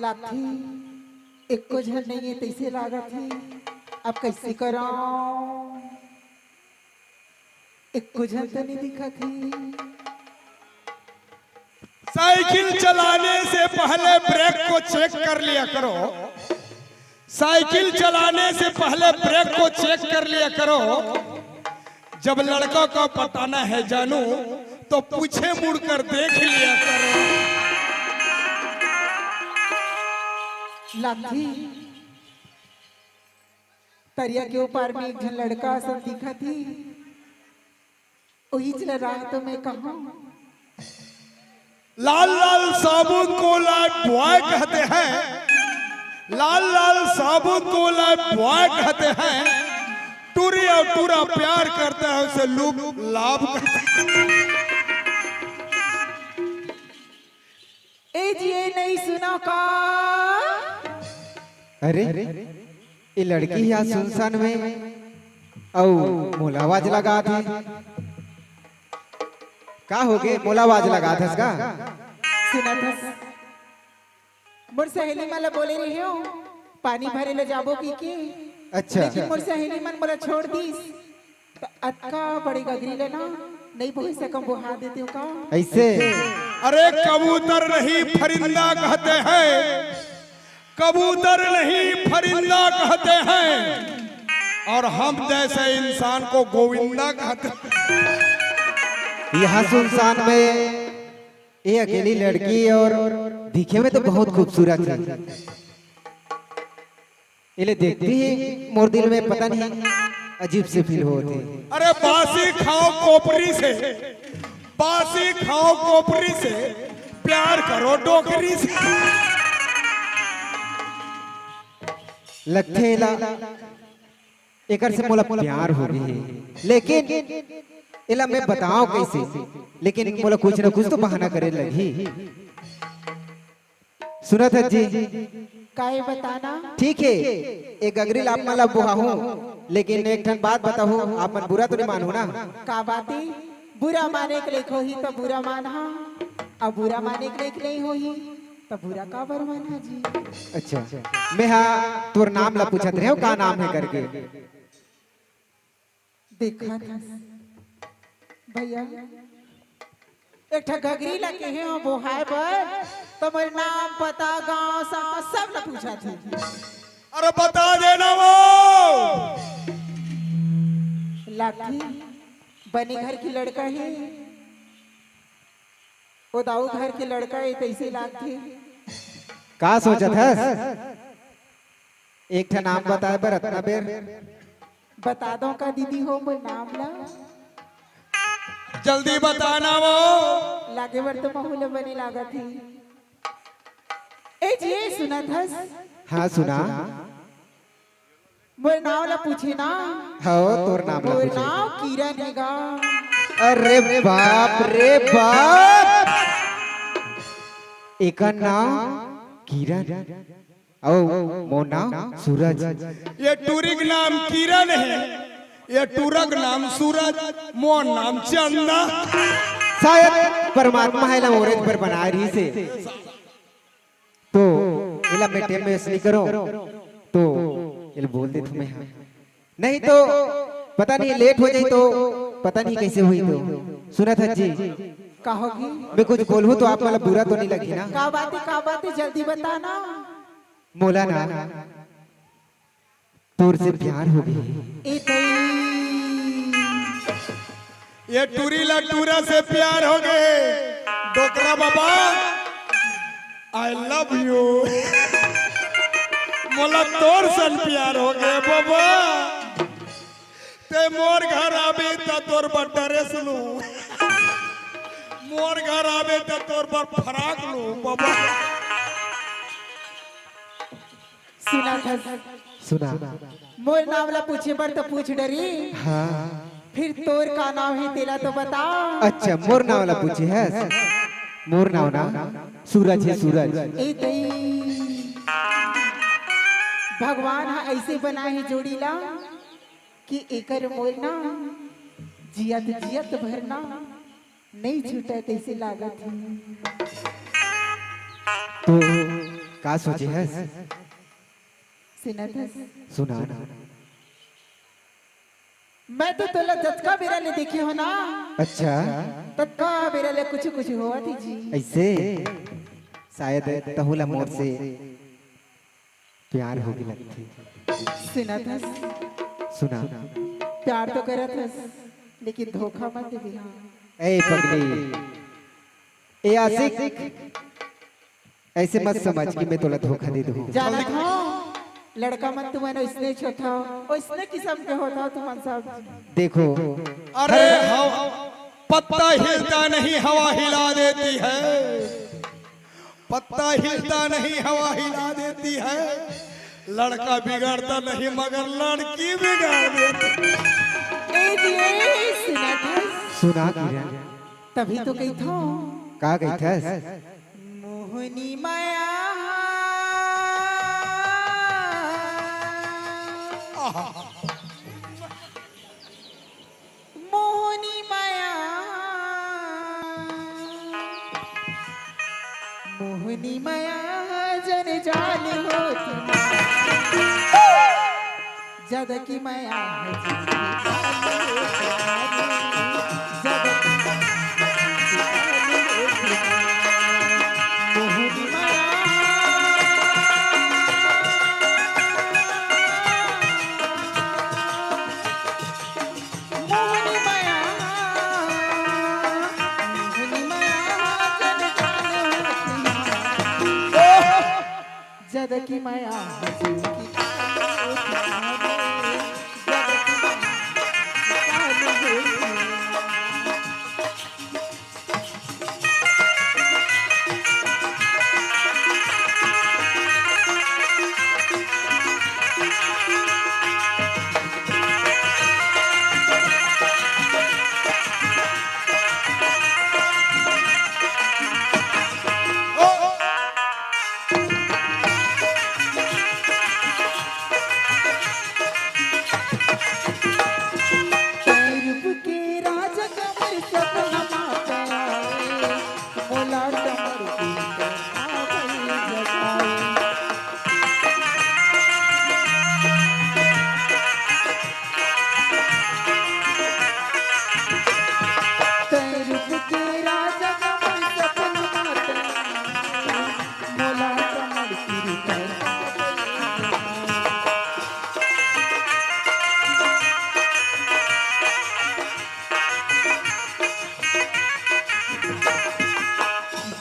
लाथी, एको झन नहीं है तइसे लागत हे। अब कइसे करंव? एको झन तो नहीं दिखत हे। साइकिल चलाने से पहले ब्रेक को चेक कर लिया करो, साइकिल चलाने से पहले ब्रेक को चेक कर लिया करो। जब लड़का को पटाना है जानू, तो पीछे मुड़कर देख लिया करो। लाथी, तरिया के ओ पार में एक झन लड़का असन दिखत हे, ओहीच ला राह तो मैं कहंव। लाल लाल साबुन को लाइफ बॉय कहते हैं, लाल लाल साबुन को लाइफ बॉय कहते हैं। टूरी और टूरा प्यार करता है उसे लुक लाभ कहते हैं। ए जी, ए नहीं सुना का? अरे, ये लड़की यहाँ सुनसान में अउ मोला आवाज लगात हे। का होगे, मोला आवाज लगात हस का? सुनत हस। मोर सहेली मन ला बोले रहे हों, पानी भरे ला जाबो कहिके। अच्छा। लेकिन मोर सहेली मन मोला छोड़ दिस। त अतका बड़े गगरी ले ना, नहीं बोहे सकम, बोहा देते हो का? ऐसे? अरे कबूतर नहीं फरिंदा कहते हैं, कबूतर नहीं फरिंदा कहते हैं, और हम जैसे इंसान को गोविंदा कहते हैं। यहाँ सुनसान में ये अकेली लड़की और दिखे में तो बहुत खूबसूरत है। इले देखती ही मोर दिल में पता नहीं अजीब से फील होत हे। अरे बासी खाओ कोपरी से, बासी खाओ कोपरी से, प्यार करो डोकरी से। लगथे एला, एकर से मोला प्यार हो गे हे, लेकिन एला मैं बताओं कइसे? लेकिन मोला कुछ न कुछ तो बहाना करे लगही। सुनत हस जी? काहे बताना? ठीक हे, ए गगरी ला आप मन ला बोहाहूं, लेकिन एक ठन बात बताहूं, आप मन बुरा तो नहीं मानहू ना? का बात हे? बुरा माने के लइक होही त बुरा मानहा, अउ बुरा माने के लइक नहीं होही त बुरा काबर मानहा जी? अच्छा, मैं हा तोर नाम ला पूछत रहेंव, का नाम हे करके। देखत हस भैया, एक ठा गगरी ला केहे हों बोहाय बर, त मोर नाम, पता, गांव, सास सब ला पूछत हे। अरे बता देना वो। लागथे बने घर के लड़का हे, ओ दाऊ घर के लड़का हे, तइसे लागथे। का सोचत हस? एक ठा नाम बताय बर अतना बेर? बता दो का दीदी हो मोर नाम ला? जल्दी बताना वो। लागे बर तो महू ला बने लागत हे। ए जी, ए सुनत हस? हाँ, सुना। मोर नाव ला पूछे ना? हव, तोर नाम ला मोर पूछे। नाव किरण हे गा। अरे बाप रे बाप, एकर नाव किरण। अउ मोर नाम सूरज। ये टूरी के नाम किरण हे, ये टूरा के नाम सूरज, मोर नाम चंदा। शायद परमात्मा ह एला औरत बर बनाय रहिस हे। तो एला मैं टेम वेस्ट नहीं करो, तो एला बोल देथों मैं हा। नहीं तो पता नहीं लेट हो जाही तो पता नहीं कइसे होही तो। सुनत हस जी? का होही? मैं कुछ बोलहूं तो आप मन ला बुरा तो नहीं लगही ना? का बात हे, का बात हे, जल्दी बता ना। मोला ना तोर से प्यार हो गे। ए दई। ये टूरी ला टूरा से प्यार हो गे। डोकरा बाबा, I love you। मोला तोर सन प्यार हो गे बाबा। ते मोर घर आबे त तोर बर ड्रेस लूं, मोर घर आबे त तोर बर फराक लूं बाबा। सुनत हस? सुना। मोर नाव ला पूछे बर तो पूछ डरी। हाँ। फिर तोर का नाव हे तेला तो बता। अच्छा, मोर नाव ला पूछे हस? मोर नाव ना सूरज हे, सूरज। ए दई, भगवान ह अइसे बनाय हे जोड़ी ला कि एकर मोर ना जियत जियत भर ना नइ छूटय तइसे लागत हे। तो का सोचे हस? सुनत हस? सुना। मैं तो तोला जतका बेरा ले देखे हों ना। अच्छा। ततका बेरा ले कुछु कुछु होवत हे जी। अइसे? शायद तहूं ला मोर से प्यार होगे लगथे। सुनत हस? सुना। प्यार तो करत हस, लेकिन धोखा मत देबे, हाँ। ए पगली, ए आशिक, अइसे मत समझ कि मैं तोला धोखा दे दूं। जानत हंव, लड़का मन तुमन अइसने होथव, अइसने किसम के होथव तुमन सब। देखो। अरे हव, पत्ता हिलता नहीं, हवा हिला देती है। पत्ता हिलता नहीं, हवा हिला देती है। लड़का बिगड़ता नहीं, मगर लड़की बिगाड़ देती है। ए जी, ए, सुनत हस? सुना किरण। तभी तो कहिथंव। का कहिथस? मोहनी माया। मोहनी माया, मोहनी माया जन जान होती, जद की माया है जिनकी जान होती, जद की माया है जिनकी जान होती। मोहनी माया। मोहनी माया, मोहनी माया, जन जान होती। जद की माया, जद की माया, जद की माया।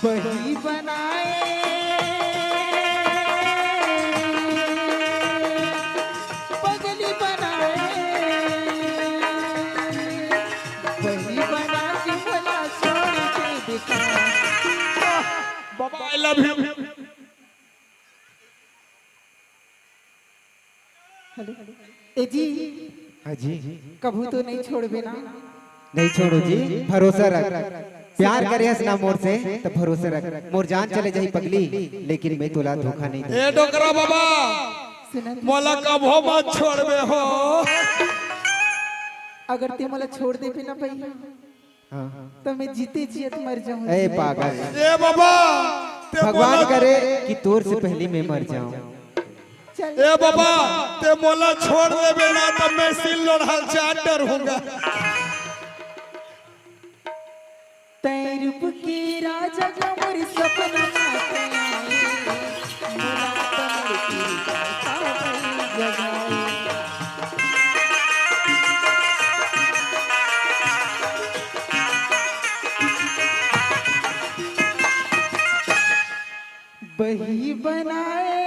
बही बनाए, पगली बनाए, बही बना के भला छोड़ के दिखा। बाबा, I love you। हेलो। ए जी, हाँ जी। कभू तो नहीं छोड़बे ना? नहीं छोड़ो जी, भरोसा रख। प्यार करे हस ना मोर से, त भरोसा रख। मोर जान चले जाही पगली, लेकिन मैं तोला धोखा नहीं दूँ। ए डोकरा बाबा, सुना तो। मोला कभू मत छोड़बे हो। अगर ते मोला छोड़ देबे ना भैया, हाँ। त मैं जीते जियत मर जाऊँ। ए पागल। ए बाबा, ते भगवान मोला करे कि तोर से पहली मैं मर जाऊँ। चल। ए बाबा, ते मोला छोड़ देबे ना, त मैं सिल लोढ़ा चाट डरहूँगा। तैं रूप के राजा का मोर सपना में आए, मोला कमर की पागल जगाए। बही बनाए,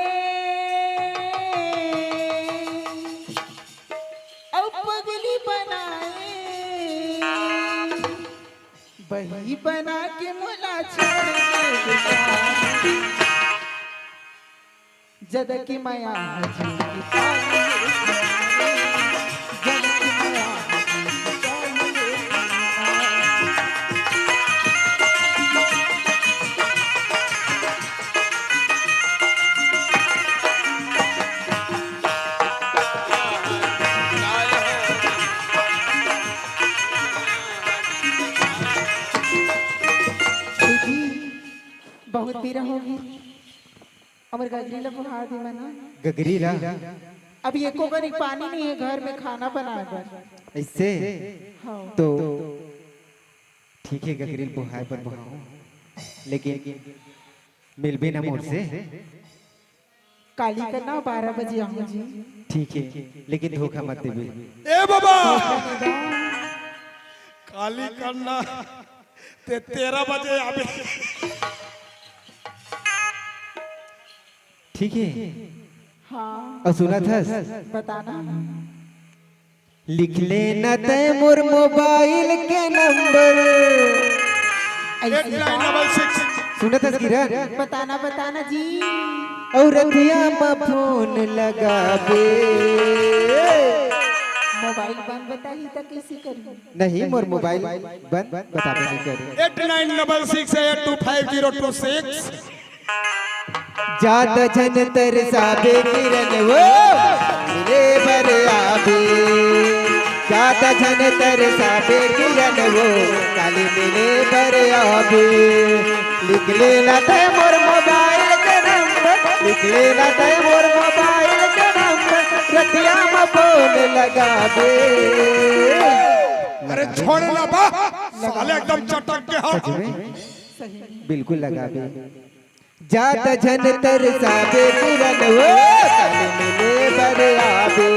अउ पगली बनाए, बही बना के मोला छोड़ दे बेटा। जद कि मया हजी की पानी, जद कि मया हजी की पानी। दीदी, बहुत बेरा होगे, हमर गगरी ला बोहा दे मना। गगरी ला? अभी एको कनी पानी नहीं है घर में खाना बनाए बर। ऐसे? हाँ। तो ठीक है, गगरी ल बोहाए बर बोहाओ, लेकिन मिलबे ना मोर से। काली करना बारह बजे आऊँ जी। ठीक है, लेकिन धोखा मत देबे। ए बाबा, काली करना ते तेरह बजे आबे। ठीक है। हाँ। अउ सुनत हस? बताना। लिख लेना तैं मोर मोबाइल के नंबर। ऐसे एट नाइन डबल सिक्स। सुनत हस किरण? बताना, बताना जी। अउ रतिया म फोन लगाबे। मोबाइल बंद बताही त कइसे करही? नहीं, मोर मोबाइल बंद बताबे नहीं करे। Eight nine double six eight two five zero two six. जादा झन तरसाबे किरण वो, मिले बर आबे। जादा झन तरसाबे किरण वो, काली मिले बर आबे। लिख लेना तैं मोर मोबाइल के नंबर, लिख लेना तैं मोर मोबाइल के नंबर, रतिया म फोन लगाबे। अरे छोड़ ना बा, साले एकदम चटक के, हाँ। सच में? बिल्कुल लगाबे। जादा झन तरसाबे किरण वो, काली मिले बर आबे।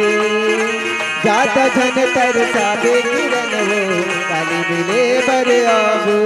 जादा झन तरसाबे किरण वो, काली मिले बर आबे।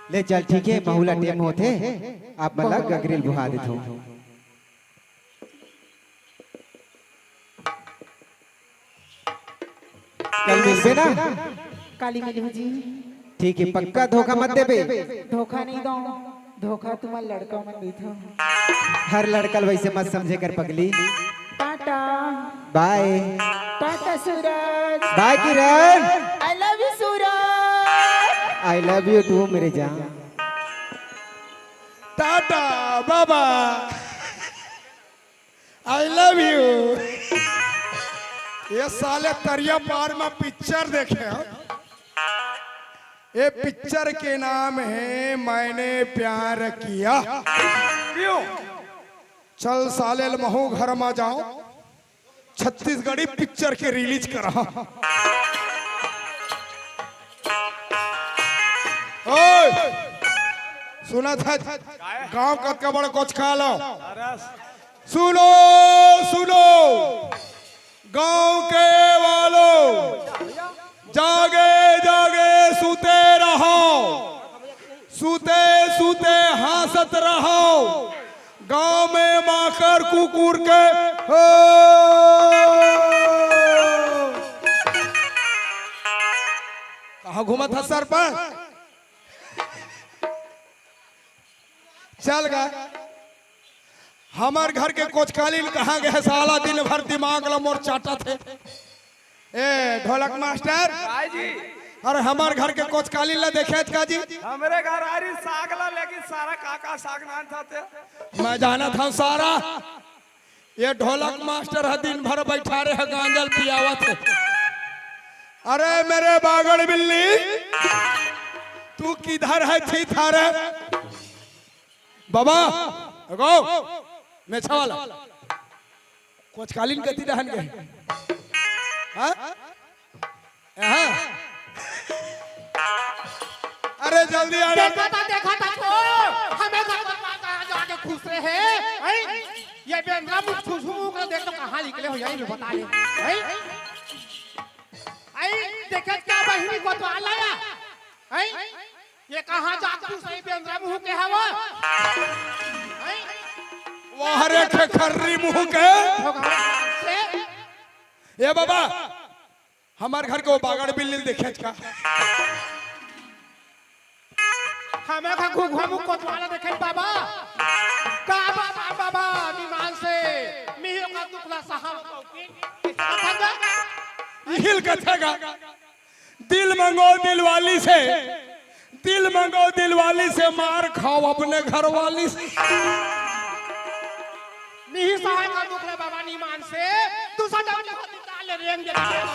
ले चल, ठीक है, महू ला टेम होथे, आप मन ला गगरी ल बोहा देथों। कल मिलबे ना? काली मिलहूँ जी। ठीक है, पक्का धोखा मत देबे। धोखा नहीं दो, धोखा तुम्हार लड़का मन देथों। हर लड़का ल वैसे मत समझे कर पगली। टाटा। बाय। टाटा सूरज। बाय किरण। I love you Suraj. I love you too मेरे जान। टाटा बाबा। I love you। ये साले तरिया पार में पिक्चर देखे हो। ये पिक्चर के नाम है मैंने प्यार किया। क्यों? चल साले ल महू घर में जाओ, छत्तीसगढ़ी पिक्चर के रिलीज करा। ओए, सुनत हस? गांव कतका बड़ कोचकाल हो। सुनो, सुनो, गांव के वालों, जागे जागे सुते रहो, सुते सुते हंसत रहो। गांव में माकर कुकुर के हो। कहाँ घूमत ह सरपंच? चल गा। हमर घर के कोचकालिन कहाँ गे हे साला, दिन भर दिमाग ल मोर चाटत हे। ए ढोलक मास्टर, काय जी? अरे हमर घर के कोचकालिन ल देखे हस का जी? हमरे घर आरी साग ला, लेकिन सारा का का साग नान था ते। मैं जानत हंव सारा, ये ढोलक मास्टर ह दिन भर बैठा रहे, गांजा ल पियावत हे। अरे मेरे बागड़ बिल्ली, तू किधर है थी थारे? बाबा, एगो मेछा वाला। कोचकालिन कति डहन गे? हाँ? हाँ? अरे जल्दी आ रे। देखा था, देखा था तो, हमें घर पर कहाँ जाके खुश रहे, हैं? ये बेंदरा मुख छुछू मुख देख तो कहाँ निकले हो, यही भी बता ले, हैं? आई, देखे क्या बहिनी कोतवाल लाया? हैं? ये कहाँ जाके सही बेंदरा मुंह के हवा? हैं? वाह रे खेखर्री मुंह के। हो गया से? ए बाबा, हमर घर के वो बागड़ बिल्ली ल देखे हस का? हमें का घुघुआ मुंह कोतवाल देखे बाबा। का बाबा, बाबा, विमान से मिहियो का दुखला सहाव की। इहिल कथेगा। दिल मंगो दिल वाली से, दिल मंगो दिल वाली से, मार खाओ अपने घर वाली से। नहीं सहाय का दुख रे बाबा निमान से, दूसरा डबल निकाल ले रेंगे। हाँ।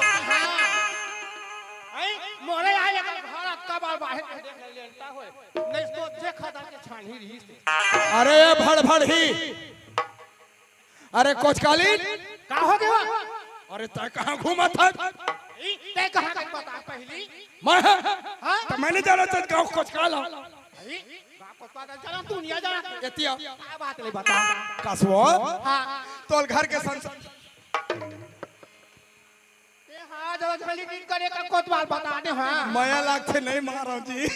ऐ, मोरे आए अगर घर अक्का बार बाहर के देख लेता होए। नहीं तो जे खदा के छानी रही से। अरे ये भड़ भड़ ही। अरे कोचकालिन। का हो गया? अरे तैं कहाँ घूमत हस? ई, तैं कहाँ के बता पहली? मैं? हाँ? तो मैंने जाना चाहत गाँव कोचकाल। अरे, गाँव कोचकाल जाना, तू नहीं जाना। एतिया। का बात ले बता। कसवो? हाँ। तोल घर के संस- ए हाँ, जरा जल्दी नींद करे का कोतवाल बता दे, हाँ। मया लागथे नहीं मारो जी।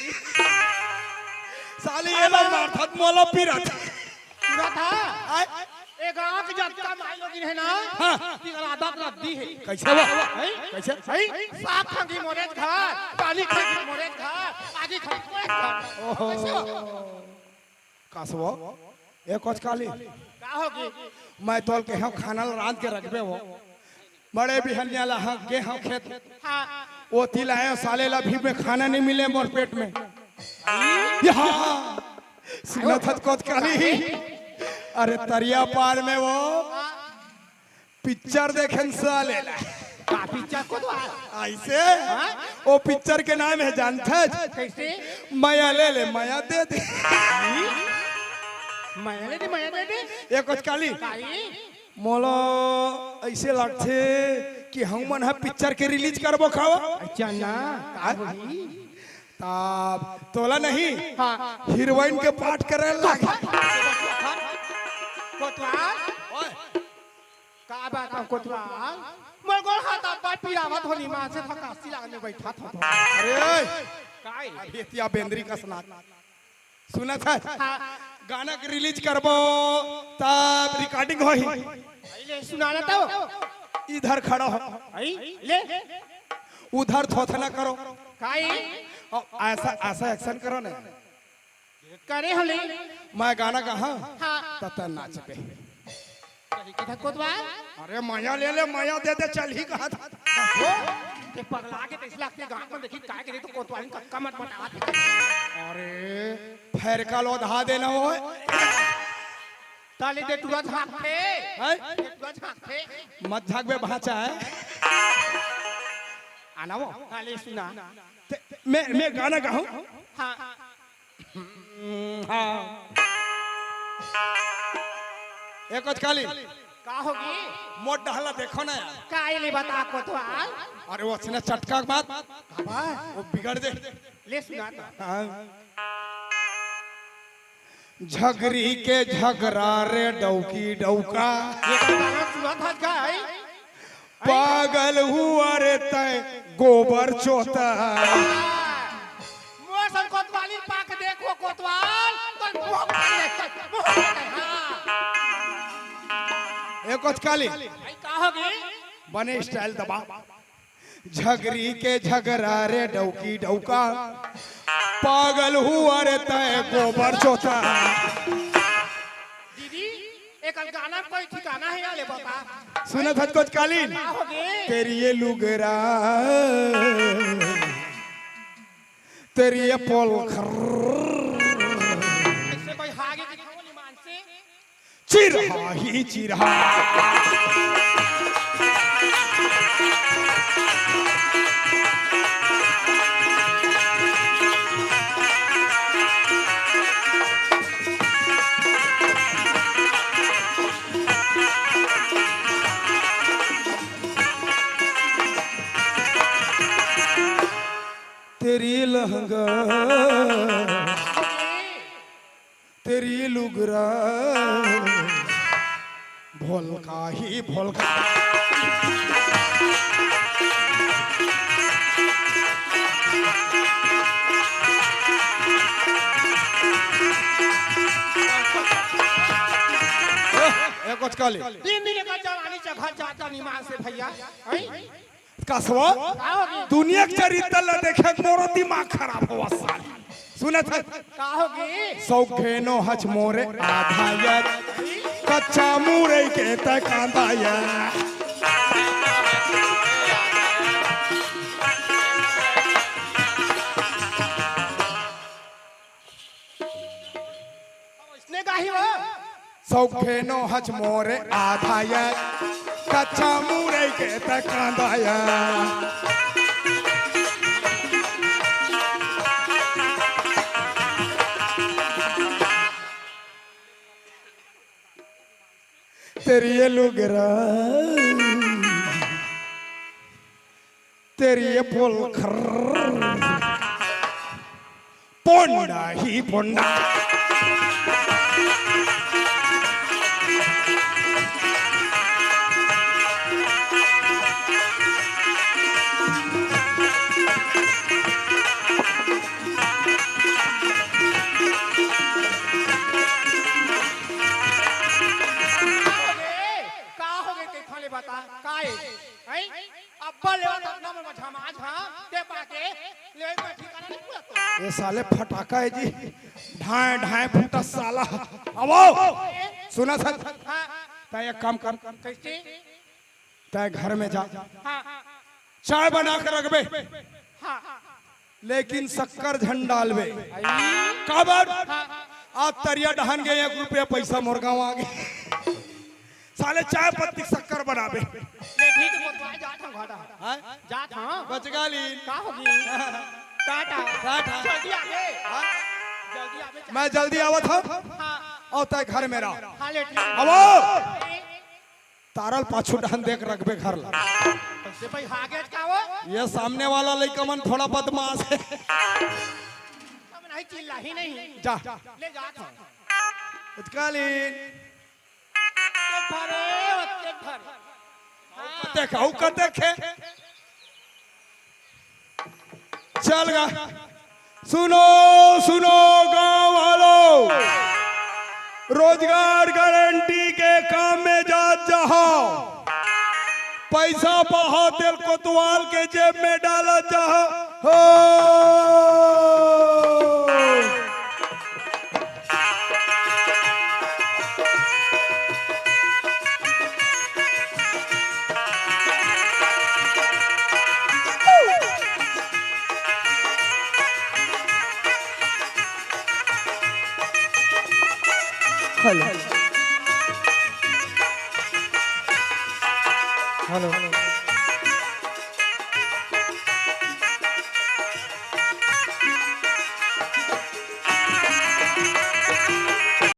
साली ये ला मारथत मोला पीरत। पीरत हा? आय? ए गाँव के जतका माई लोगिन हे ना, हाँ। तिकला आदत रद्दी हे। कैसे बा? हैं? कैसे? हैं? साग खांगी मोरेच घर, पानी खांगी मोरेच घर, आगी खांगी मोरेच घर। ओहो। कैसे बा? कसवो, ए कोचकाली। का होगी? मैं तोल के हव खाना ल रांध के रखबे वो। बड़े बिहनिया ला हव, गे हव खेत। हाँ। वो तिल आए साले ला भी में खाना नहीं मिले मोर पेट में। ये हाँ, सुनत हस कोचकाली। अरे तरिया पार में वो पिक्चर देखेन साले ला। का पिक्चर कोतवाल? ऐसे? हाँ? वो पिक्चर के नाम हे जानथस? कैसे? मया ले ले, मया दे दे। मया ले दे, मया दे दे। ए कोचकाली। काई? मोला ऐसे लागथे कि हमन ह पिक्चर के रिलीज करबो खावा। अच्छा ना, का होही? तब तोला नहीं, हाँ। हीरोइन के पाठ करे लाग। कोतवाल? ओए। का बात हे कोतवाल? मोर गोड़ हाथ अब्बड़ पीरावत होही, माँ से थकासी लागने बैठा था। अरे, काय? अभी एतिया बेंदरी कस नाच। सुनत हस? हाँ। गाना के रिलीज करबो, तब रिकॉर्डिंग होही। पहले सुनाना तो। इधर खड़ा हो। आई, ले। उधर थोथना करो। काई? और ऐसा, ऐसा एक्शन करो ना। करे हले। मैं गाना गाहूँ। हाँ। त तैं नाचबे। कही कि था कोतवाल? अरे मया ले ले, मया दे दे, चल ही कहा था। हो? ते पगला के तैसे लागथे गाँव में देखी काय करे तो कोतवाल का कमर बता। अरे फैरका लोधा देना हो। ताली दे टुरा झांकथे। हैं? दे टुरा झांकथे। मत झांकबे भांचा हे। आना वो। हाँ, ले सुना। ते, मैं, मैं गाना गाहूँ? हाँ। हम्म, हाँ। ए कोतवाली। का होगे? मोर डहला देखो ना यार। का ए ले बता कोतवाल? अरे वो असने चटका के बात। बाबा। वो बिगड़ दे। ले सुना तो। हाँ। झगरी के झगरा रे डौकी डौका। ये का गाना सुनत हस का, हैं? पागल हुआ रे तैं गोबर चोता। मोर सन कोतवाली पाक देखो कोतवाल, तोर मुंह पर ले, मुंह पर ले, हाँ। ए कोतवाली। भाई, का होगे? बने style दबा। झगरी के झगरा रे डौकी डौका, पागल हुआ रे तैं गोबर चोता। दीदी, एकर गाना कोई ठिकाना हे या ले बता। सुनत हस कोतवाली? का होगे? तेरी ये लुगरा, तेरी ये पोलखर। ऐसे कोई हागे दिखाओ निमान से। चिरहा ही चिरहा। तेरी लहंगा, तेरी लुगरा, भोलका ही भोलका। ए, ए, कोतवाली। तीन दिन का जवानी चघा जाता निमान से भैया। हैं? कसवा, का होगे? दुनिया के चरित्र ला देखे मोरो दिमाग खराब होवत साली। सुनत हस? का होगे? सौखेनो हच मोरे आधा यार, कच्चा मुरई के तैं कांदा यार। इसने गाही हो। सौखेनो हच मोरे आधा ये, कच्चा मुरई के तैं कांदा ये। तेरी ये लुगरा, तेरी ये पोलखर, पोंडा ही पोंडा। का होगे, का होगे, तेखा ले बता, का ए? हैं? अब्बा लेवत अपना मन म झमाझम, ते पाके लेवे का ठिकाना नहीं पूरा तो। ये साले फटाका है जी, ढाए ढाए फूटा साला। आवो, सुनत हस? हाँ। तैं एक काम कर, कैसे? तैं घर में जा, हाँ। चाय बना के रखबे, हाँ। लेकिन शक्कर झन डालबे। आई। काबर? हाँ। आज तरिया डहन गे, एक रुपया पैसा मोर गाँव आगे। साले चाय पत्ती शक्कर बनाबे। ले ठीक है, कोतवाल जात हँव घाटा। हाँ? जात हँव। बचगाली। का होगे? टाटा। टाटा। जल्दी आबे। हाँ? जल्दी आबे। मैं जल्दी आवत हँव। हाँ। अउ तैं घर में रह। हाँ, ले ठीक। आवो। तारा ल पाछू डहन देख रखबे घर ला। कैसे भाई, हागेच का वो? ये सामने वाला लइका मन थोड़ा बदमाश है। हम नहीं चिल्ला ही नहीं। जा। ले जात हँव। कोतवाली। ओते भरे, ओते भरे। अउ कते खे, अउ कते खे। चल गा। सुनो, सुनो गाँव वालों, रोजगार गारंटी के काम में जात जाहव, पैसा पाहव तेल कोतवाल के जेब में डालत जाहव। हो। हेलो। हेलो।